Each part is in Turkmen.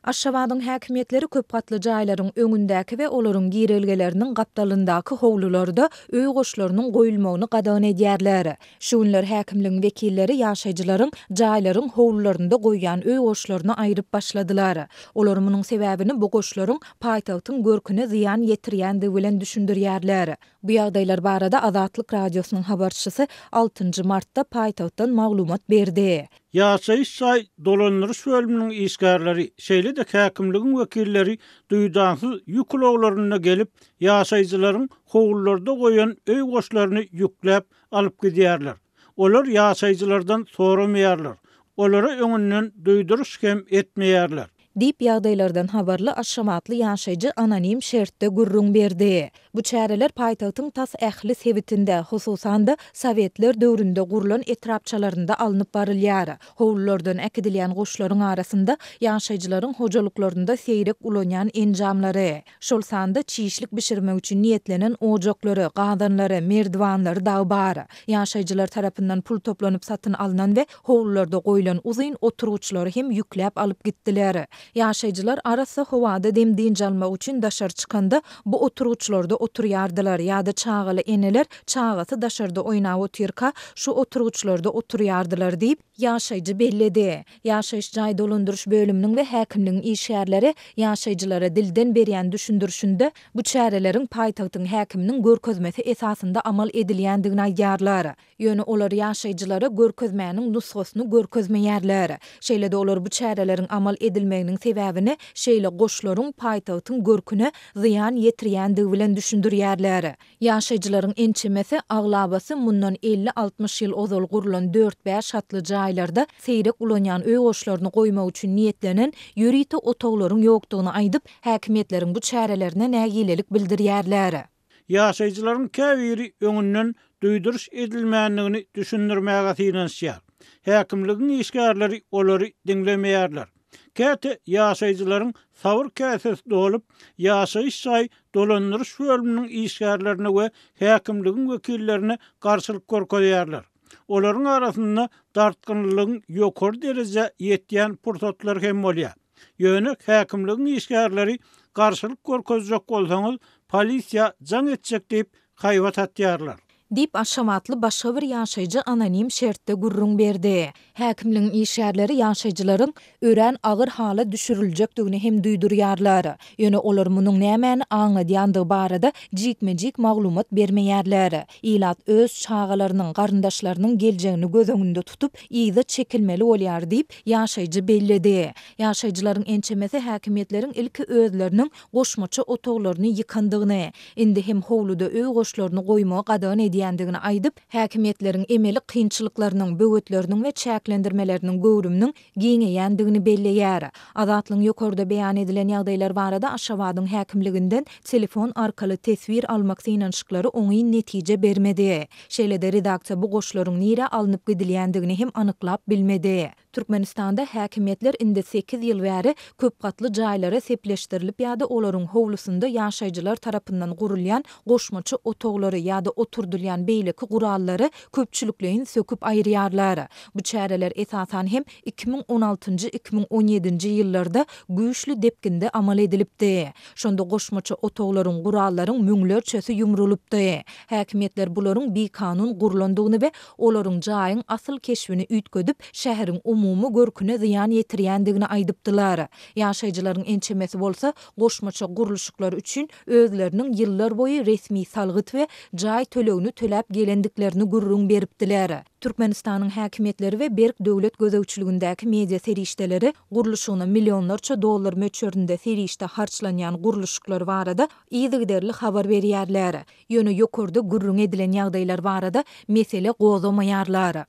Aşgabadyň häkimiýetleri köp gatly jaýlaryň öňündäki we olaryň girelgeleriniň gapdalyndaky howlularda öý goşlarynyň goýulmagyny gadagan edýärler. Şu günler häkimligiň wekilleri ýaşaýjylaryň jaýlaryň howlularynda goýýan öý goşlaryny aýryp başladylar. Olar munuň sebäbini bu goşlaryň paýtagtyň görküne zyýan ýetirýändigi bilen düşündirýärler. Bu ýagdaýlar barada Azatlyk Radiosynyň habarçysy altynjy martda paýtagtdan maglumat berdi. Ýaşaýyş jaý dolandyryş bölüminiň işgärleri, şeýle-de häkimligiň wekilleri duýdansyz ýük ulaglarynda gelip, ýaşaýjylaryň howlularda goýan öý goşlaryny ýükläp alyp gidýärler. Olar ýaşaýjylardan soramaýarlar, olara öňünden duýduryş hem etmeýärler. Diýip, ýagdaýlardan habarly aşgabatly ýaşaýjy anonim şertde gürrüň berdi. Bu çäreler paýtagtyň tas ähli sebitinde, hususan-da, sowetler döwründe gurlan etrapçalarynda alnyp barylýar. Howlulardan äkidilýän goşlaryň arasynda ýaşaýjylaryň hojalyklarynda seýrek ulanýan enjamlary, şol sanda çişlik bişirmek üçin niýetlenen ojaklary, gazanlary, merdiwanlary dagy bar. Ýaşaýjylar tarapyndan pul toplanyp satyn alnan we howlularda goýlan uzyn oturgyçlary hem ýükläp alyp gitdiler. Ýaşaýjylar arassa howada dem-dynç almak üçin daşary çykanda bu oturgyçlarda oturýardylar ýa-da çagaly eneler çagasy daşarda oýnap otyrka şu oturgyçlarda oturýardylar diýip, ýaşaýjy belledi. Ýaşaýyş jaý dolandyryş bölüminiň we häkimligiň işgärleri ýaşaýjylara dilden berýän düşündirişinde bu çäreleriň paýtagtyň häkiminiň görkezmesi esasynda amal edilýändigini aýdýarlar. Ýöne olar ýaşaýjylara görkezmäniň nusgasyny görkezmeýärler. Şeýle-de olar bu çäreleriň amal edilmeginiň sebäbini şeýle goşlaryň paýtagtyň görküne zyýan ýetirýändigi bilen düşündirýärler. Ýaşaýjylaryň ençemesi, aglabasy mundan elli-altmyş ýyl ozal gurlan dört-bäş gatly jaýlarda seýrek ulanýan öý goşlaryny goýmak üçin niýetlenen ýörite otaglaryň ýokdugyny aýdyp, häkimiýetleriň bu çärelerine nägilelik bildirýärler. Ýaşaýjylaryň käbiri öňünden duýduryş edilmändigini düşündirmäge synanyşýar. Häkimligiň işgärleri olary diňlemeýärler. Käte ýaşaýjylaryň sabyr käsesi dolup, ýaşaýyş jaý dolandyryş bölüminiň işgärlerine we häkimligiň wekillerine garşylyk görkezýärler. Olaryň arasynda dartgynlylygyň ýokary derejä ýetýän pursatlary hem bolýar. Ýöne häkimligiň işgärleri garşylyk görkezjek bolsaňyz, polisiýa jaň etjek diýip, haýbat atýarlar. Diýip, aşgabatly başga bir ýaşaýjy anonim şertde gürrüň berdi. Häkimligiň işgärleri ýaşaýjylaryň örän agyr hala düşüriljekdigini hem duýdurýarlar. Ýöne olar munuň nämäni aňladýandygy barada jikme-jik maglumat bermeýärler. Ilat öz çagalarynyň, garyndaşlarynyň geljegini göz öňünde tutup, yza çekilmeli bolýar diýip, ýaşaýjy belledi. Ýaşaýjylaryň ençemesi häkimiýetleriň ilki özleriniň goşmaça otaglaryny ýykandygyny, indi hem howluda öý goşlaryny goýmagy gadagan edýändigini aýdyp, häkimiýetleriň emeli kynçylyklarynyň, böwetleriniň we çäklendirmeleriniň göwrüminiň giňeýändigini belleýär. Azatlygyň ýokarda beýan edilen ýagdaýlar barada Aşgabadyň häkimliginden telefon arkaly teswir almak synanyşyklary oňyn netije bermedi. Şeýle-de redaksiýa bu goşlaryň nirä alnyp gidilýändigini hem anyklap bilmedi. Türkmenistanda häkimiýetler indi sekiz ýyl bäri köp gatly jaýlara sepleşdirilip ýa-da olaryň howlusynda ýaşaýjylar tarapyndan gurulýan goşmaça otaglary ýa-da oturdylýan beýleki gurallary köpçülikleýin söküp aýyrýarlar. Bu çäreler esasan hem 2016-njy, 2017-nji ýyllarda güýçli depginde amal edilipdi. Şonda goşmaça otaglaryň, gurallaryň müňlerçesi ýumrulypdy. Häkimiýetler bularyň bikanun gurlandygyny we olaryň jaýyň asyl keşbini üýtgedip, şäheriň umumy görküne zyýan ýetirýändigini aýdypdylar. Ýaşaýjylaryň ençemesi bolsa goşmaça gurluşyklar üçin özleriniň ýyllarboýy resmi salgyt we jaý tölegini töläp gelendiklerini gürrüň beripdiler. Türkmenistanyň häkimiýetleri we berk döwlet gözegçiligindäki media serişdeleri gurluşygyna millionlarça dollar möçberinde serişde harçlanýan gurluşyklar barada yzygiderli habar berýärler. Ýöne ýokarda gürrüňi edilen ýagdaýlar barada mesele gozgamaýarlar.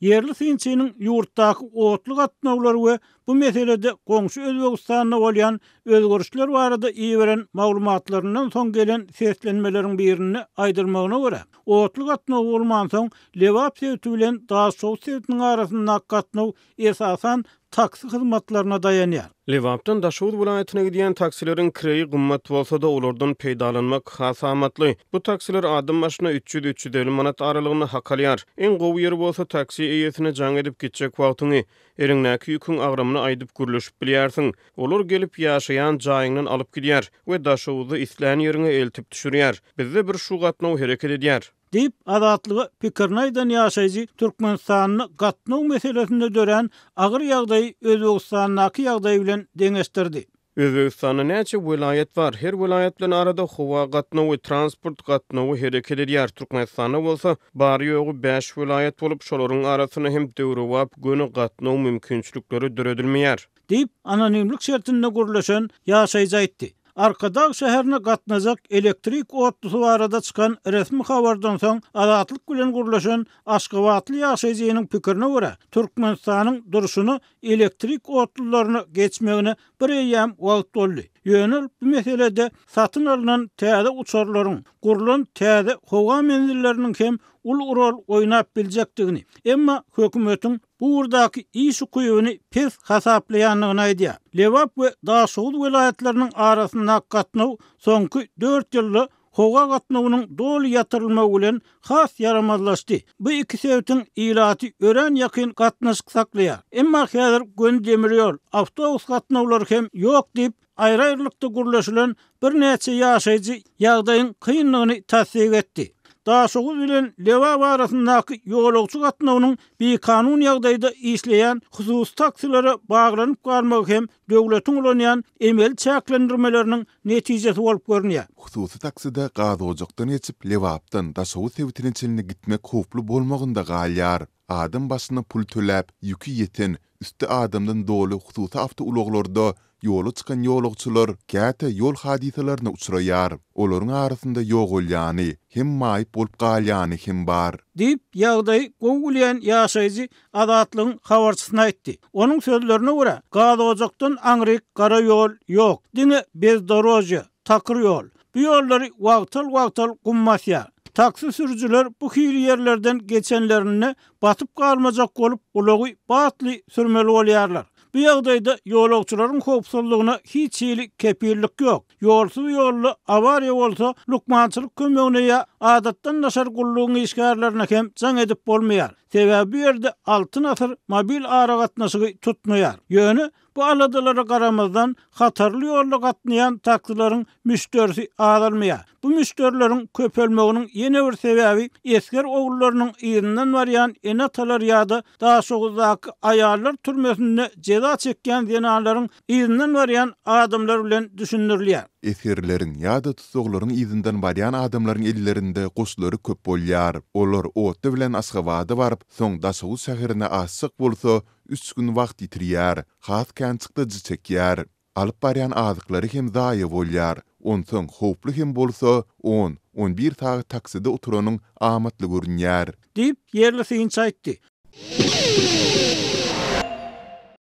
Ýerli synçynyň ýurtdaky otly gatnawlar we bu meselede goňşy Özbegistanda bolýan özgerişler barada iberen maglumatlaryndan soň gelen seslenmeleriň birinde aýdylmagyna görä, otly gatnawy bolmansoň, Lebap sebiti bilen Daşoguz sebitiniň arasyndaky gatnaw esasan. taksi hyzmatlaryna daýanýar. Lebapdan Daşoguz welaýatyna gidýän taksileriň kireýi gymmat bolsa-da, olardan peýdalanmak has amatly. Bu taksiler adam başyna 300, 350 manat aralygynda hak alýar. Iň gowy ýeri bolsa, taksi eýesine jaň edip gitjek wagtyňy, eliňdäki ýüküň agramyny aýdyp gürleşip bilýärsiň. Olar gelip, ýaşaýan jaýyňdan alyp gidýär we Daşoguzda islän ýeriňe eltip düşürýär. Bizde bir şu gatnaw hereket edýär. Diýip, Azatlyga pikirini aýdan ýaşaýjy Türkmenistanda gatnaw meselesinde dörän agyr ýagdaýy Özbegistandaky ýagdaý bilen deňeşdirdi. Özbegistanda näçe welaýat bar? Her welaýat bilen arada howa gatnawy, transport gatnawy hereket edýär. Türkmenistanda bolsa bary-ýogy bäş welaýat bolup, şolaryň arasynda hem döwrebap göni gatnaw mümkinçilikleri döredilmeýär. Diýip, anonimlik şertinde gürleşen ýaşaýjy aýtdy. Arkadag şäherine gatnajak elektrik otlusy barada çykan resmi habardan soň Azatlyk bilen gürleşen aşgabatly ýaşaýjynyň pikirine görä, Türkmenistanyň durşuna elektrik otlularyna geçmegine bir eýýäm wagt boldy. Ýöne ol bu meselede satyn alnan täze uçarlaryň, gurlan täze howa menzilleriniň hem uly rol oýnap biljekdigini, emma hökümetiň bu ugurdaky iş ukybyny pes hasaplaýandygyny aýdýar. Lebap we Daşoguz welaýatlarynyň arasyndaky gatnaw soňky dört ýylda howa gatnawynyň doly ýatyrylmagy bilen has ýaramazlaşdy. Bu iki sebitiň ilaty örän ýakyn gatnaşyk saklaýar. Emma häzir göni demir ýol, awtobus gatnawlary hem ýok diýip, Aýry-aýrylykda gürleşilen birnäçe ýaşaýjy ýagdaýyň kyndygyny tassyk etdi. Daşoguz bilen Lebap arasyndaky ýolagçy gatnawynyň bikanun ýagdaýda işleýän hususy taksilere baglanyp galmagy hem döwletiň ulanýan emeli çäklendirmeleriniň netijesi bolup görünýär. Hususy takside gazojakdan geçip, Lebapdan Daşoguz sebitine çenli gitmek howply bolmagynda galýar. Adam başyna pul töläp, ýüki ýeten, üsti adamdan doly hususy awtoulaglarda ýola çykan ýolagçylar käte ýol hadysalaryna uçraýar. Olaryň arasynda ýogalýany hem maýyp bolup galýany hem bar. Diýip, ýagdaýy gowy bilýän ýaşaýjy Azatlygyň habarçysyna aýtdy. Onuň sözlerine görä, gazojakdan aňryk gara ýol ýok, diňe bezdorožýe, takyr ýol. Bu ýollary wagtal-wagtal gum basýar. Taksi sürüjiler bu hili ýerlerden geçenlerinde batyp galmajak bolup, ulagy batly sürmeli bolýarlar. Bu ýagdaýda ýolagçylaryň howpsuzlygyna hiç hili kepillik ýok. Ýolsuz ýolda awariýa bolsa, lukmançylyk kömegine ýa adatdan daşary gullugyň işgärlerine hem jaň edip bolmaýar. Sebäbi bu ýerde Altyn asyr mobil aragatnaşygy tutmaýar. Ýöne Bu aladalara garamazdan, hatarly ýolda gatnaýan taksileriň müşderisi azalmaýar. Bu müşderileriň köpelmeginiň ýene bir sebäbi esger ogullarynyň yzyndan barýan ene-atalar ýa-da Daşoguzdaky aýallar türmesinde jeza çekýän zenanlaryň yzyndan barýan adamlar bilen düşündirilýär. Esgerleriň ýa-da tussaglaryň yzyndan barýan adamlaryň ellerinde goşlary köp bolýar. Olar otly bilen Aşgabada baryp, soň Daşoguz şäherine aşjak bolsa, Üç gün wagt ýitirýär, has kän çykdajy çekýär. Alyp barýan azyklary hem zaýa bolýar. Onsoň howply hem bolsa, on, on bir sagat takside oturanyň amatly görünýär. Diýip, ýerli synçy aýtdy.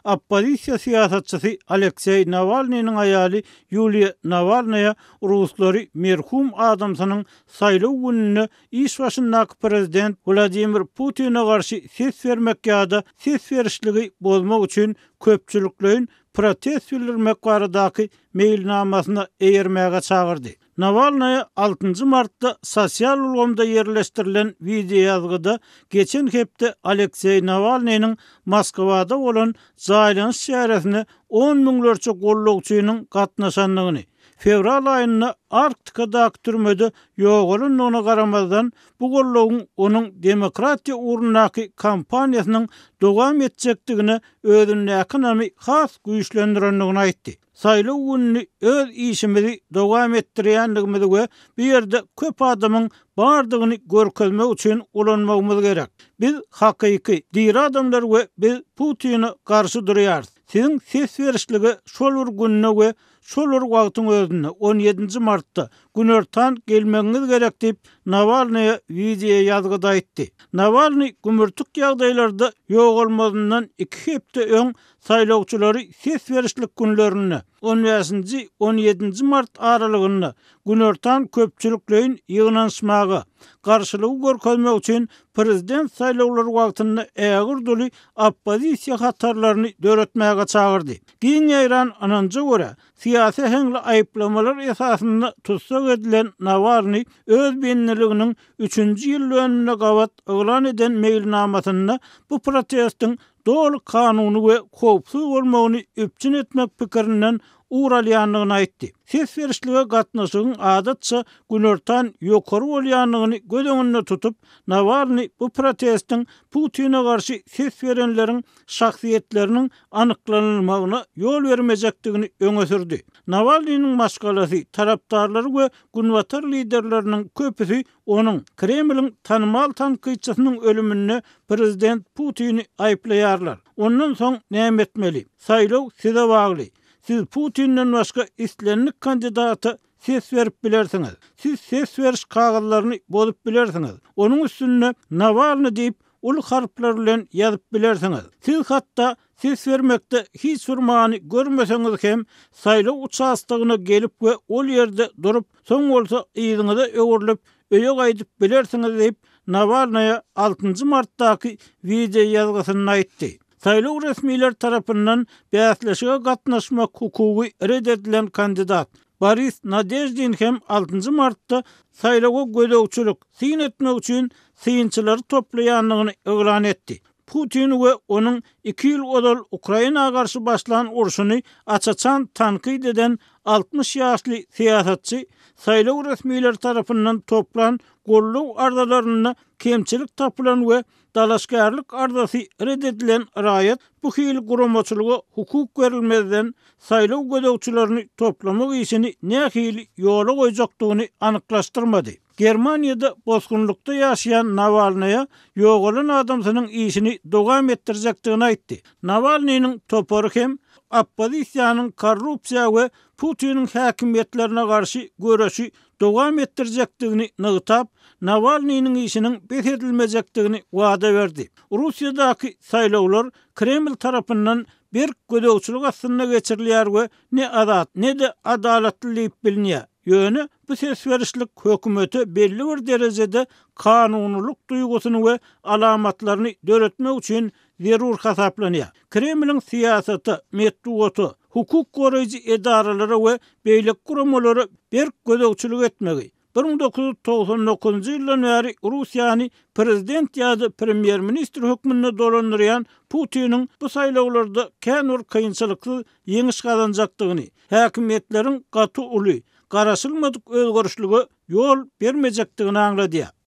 Oppozisiýa syýasatçysy Alekseý Nawalnynyň aýaly Ýuliýa Nawalnaýa ruslary merhum adamsynyň saýlaw gününde iş başyndaky prezident Wladimir Putine garşy ses bermek ýa-da ses berişligi bozmak üçin köpçülikleýin protest bildirmek baradaky meýilnamasyna eýermäge çagyrdy. Nawalnaýa altynjy martda sosial ulgamda ýerleşdirilen wideoýazgyda geçen hepde Alekseý Nawalnynyň Moskwada bolan jaýlanyş çäresine on müňlerçe gullukçynyň gatnaşandygyny, Fewral aýynda Arktikadaky türmede ýogalandygyna garamazdan, bu goldawyň onuň demokratiýa ugrundaky kampaniýasynyň dowam etjekdigine özündäki ynamy has güýçlendirendigini aýtdy. Saýlaw gününi öz işimizi dowam etdirýändigimizi we bu ýerde köp adamyň bardygyny görkezmek üçin ulanmagymyz gerek. Biz hakyky, diri adamlar we biz Putine garşy durýarys. Siziň ses berişlige şol bir günde we. Şol bir wagtyň özünde, on ýedinji martda, günortan gelmegiňiz gerek diýip, Nawalnyýa wideoýazgyda aýtdy. Nawalnyý gümürtik ýagdaýlarda ýogalmazyndan iki hepde öň saýlawçylary ses berişlik günlerinde, on bäşinji, on ýedinji mart aralygynda, günortan köpçülikleýin ýygnanyşmaga, garşylygy görkezmek üçin prezident saýlawlary wagtynda ägirt uly oppozisiýa hatarlaryny döretmäge çagyrdy. Giň ýaýran ynanja görä, syýasy äheňli aýyplamalar esasynda tussag edilen Nawalnyý öz bendiliginiň üçünji ýyl dönümine gabat yglan eden meýilnamasynda bu protestiň doly kanuny we howpsuz bolmagyny üpjün etmek pikirinden ugur alýandygyny aýtdy. Ses berişlige gatnaşygyň adatça günortan ýokary bolýandygyny göz öňünde tutup, Nawalnyý bu protestiň Putine garşy ses berenleriň şahsyýetleriniň anyklanylmagyna ýol bermejekdigini öňe sürdi. Nawalnynyň maşgalasy, tarapdarlary we günbatar liderleriniň köpüsi onuň, Kremliň tanymal tankytçysynyň ölüminde prezident Putini aýyplaýarlar. Ondan soň näme etmeli? Saýlaw size bagly. Siz Putinden başga islendik kandidata ses berip bilersiňiz. Siz ses beriş kagyzlaryny bozup bilersiňiz. Onuň üstünde Nawalny diýip uly harplar bilen ýazyp bilersiňiz. Siz hatda ses bermekde hiç bir many görmeseňiz hem saýlaw uçastogyna gelip we ol ýerde durup, soň bolsa yzyňyza öwrülip öýe gaýdyp bilersiňiz diýip, Nawalnaýa altynjy martdaky wideoýazgysynda aýtdy. Saýlaw resmileri tarapyndan bäsleşige gatnaşmak hukugy ret edilen kandidat Boris Nadeždin hem altynjy martda saýlawa gözegçilik, syn etmek üçin synçylary toplaýandygyny yglan etdi. Putini we onuň iki ýyl ozal Ukraina garşy başlan urşuny aç-açan tankyt eden 60 ýaşly syýasatçy saýlaw resmileri tarapyndan toplan goldaw arzalarynda kemçilik tapylan we dalaşgärlik arzasy ret edilen raýat bu hili guramaçylyga hukuk berilmezden saýlaw gözegçilerini toplamak işini nähili ýola goýjakdygyny anyklaşdyrmady. Germaniýada bosgunlykda ýaşaýan Nawalnaýa ýogalan adamsynyň işini dowam etdirjekdigini aýtdy. Nawalnynyň topary hem oppozisiýanyň korrupsiýa we Putiniň häkimiýetlerine garşy göreşi dowam etdirjekdigini nygtap, Nawalnynyň işiniň bes edilmejekdigini wada berdi. Russiýadaky saýlawlar Kreml tarapyndan berk gözegçilik astynda geçirilýär we ne azat, ne-de adalatly diýip bilinýär. Ýöne bu ses berişlik hökümete belli bir derejede kanunylyk duýgusyny we alamatlaryny döretmek üçin zerur hasaplanýar. Kremliň syýasata, metbugata, hukuk goraýjy edaralara we beýleki guramalara berk gözegçilik etmegi, 1999-njy ýyldan bäri Russiýany prezident ýa-da premýer-ministr hökmünde dolandyrýan Putiniň bu saýlawlarda kän bir kynçylyksyz ýeňiş gazanjakdygyny, häkimiýetleriň gaty uly, garaşylmadyk özgerişlige ýol bermejekdigini aňladýar.